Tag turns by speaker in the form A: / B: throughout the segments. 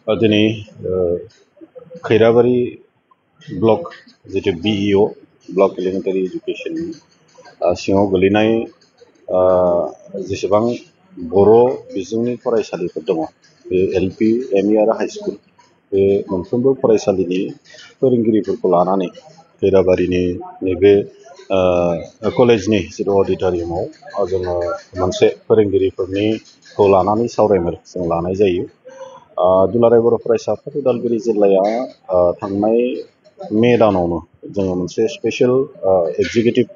A: दिनै खैराबारि ब्लक जितु BEO block elementary education सिङाव गोलैनाय जेसेबां बर' बिजोंनि फरायसालिफोर दङ बे LP, ME आरो हाई स्कुल बे मोनफ्रोमबो फरायसालिनि फोरोंगिरिफोरखौ लानानै खैराबारिनि नैबे कलेजनि जितु अडिट'रियामाव जोङो मोनसे फोरोंगिरिफोरनिखौ लानानै सावरायमेल जों लानाय जायो। दुलाराय बर' फरायसा आफाद उदालगुरि जिल्लाया थांनाय मे दानावनो जोङो मोनसे स्पेशल एग्जिकिउटिभ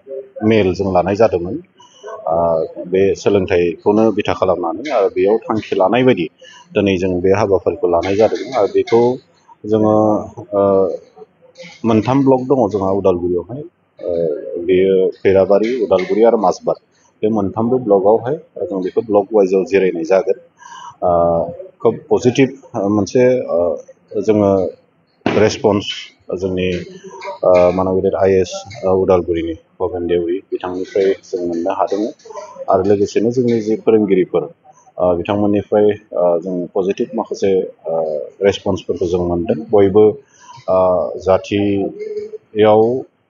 A: मेल जों लानाय जादोंमोन। बे सोलोंथाइखौनो बिथा खालामनानै आरो बेयाव थांखि लानाय बायदि दिनै जों बे हाबाफारिखौ लानाय जादों। आरो बेखौ जोङो मोनथाम ब्लक दङ जोंहा उदालगुरियावहाय, बेयो खैराबारि, उदालगुरि आरो माजबाद, बे मोनथामबो ब्लकआवहाय जों बेखौ ब्लक वाइजआव जिरायनाय जागोन। खोब पजिटिभ मोनसे जोङो रेसपन्स जोंनि मानगिदिर IAS उदालगुरिनि भबेन देउरि बिथांनिफ्राय जों मोननो हादों। आरो लोगोसेनो जोंनि जि फोरोंगिरिफोर बिथांमोननिफ्राय जों पजिटिभ माखासे रेसपन्सफोरखौ जों मोनदों। बयबो जाथियाव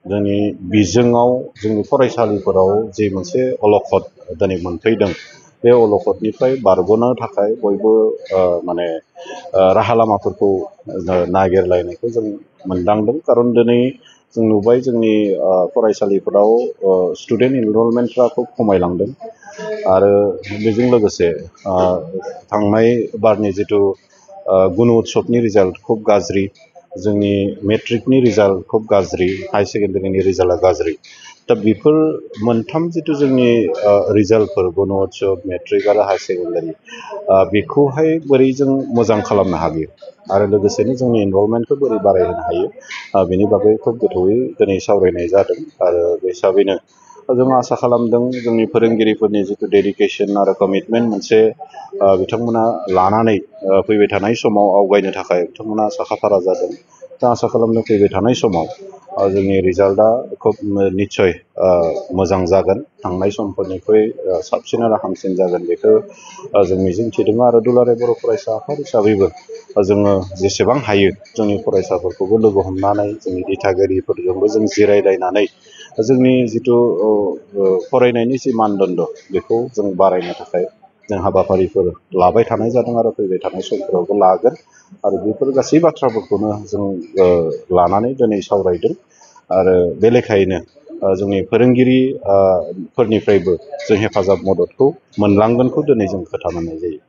A: जोंनि बिजोङाव जोंनि फरायसालिफोराव जि मोनसे अलखद दिनै मोनफैदों, बे अलखदनिफ्राय बारग'नो थाखाय बयबो माने राहा लामाफोरखौ नागिरलायनायखौ जों मोनदांदों। खारन दिनै जों नुबाय जोंनि फरायसालिफोराव स्टुडेन्ट इनरलमेन्टफ्रा खुब खमायलांदों। आरो बेजों लोगोसे थांनाय बारनि जितु गुन उत्सबनि रिजाल्ट खुब गाज्रि, जोंनि मेट्रिकनि रिजाल्ट खुब गाज्रि, हाई सेकेन्डारिनि रिजाल्टआ गाज्रि। दा बेफोर मोनथाम जितु जोंनि रिजाल्टफोर गुन उत्सब, मेट्रिक आरो हाई सेकेन्डारि, बेखौहाय बोरै जों मोजां खालामनो हायो आरो लोगोसेनो जोंनि इनरलमेन्टखौ बोरै बारायहोनो हायो, बेनि बागै खुब गोथौयै दिनै सावरायनाय जादों। आरो बे हिसाबैनो जों आसा खालामदों जोंनि फोरोंगिरिफोरनि जितु डेडिकेसन आरो कमिटमेन्ट मोनसे बिथांमोना लानानै फैबाय थानाय समाव आवगायनो थाखाय बिथांमोना साखाफारा जादों। दा आसा खालामदों फैबाय थानाय समाव जोंनि रिजाल्टआ खुब निस्सय मोजां जागोन, थांनाय समफोरनिख्रुइ साबसिन आरो हामसिन जागोन, बेखौ जों मिजिंथिदों। आरो दुलाराय बर' फरायसा आफाद हिसाबैबो जोङो जेसेबां हायो जोंनि फरायसाफोरखौबो लोगो हमनानै जोंनि दिथागिरिफोरजोंबो जों जिरायलायनानै जोंनि जितु फरायनायनि जि मानदण्ड बेखौ जों बारायनो थाखाय जों हाबाफारिफोर लाबाय थानाय जादों आरो फैबाय थानाय समफोरावबो लागोन। आरो बेफोर गासै बाथ्राफोरखौनो जों लानानै दिनै सावरायदों। आरो बे लेखायैनो जोंनि फोरोंगिरि फोरनिफ्रायबो जों हेफाजाब मददखौ मोनलांगोनखौ दिनै जों खोथा मोननाय जायो।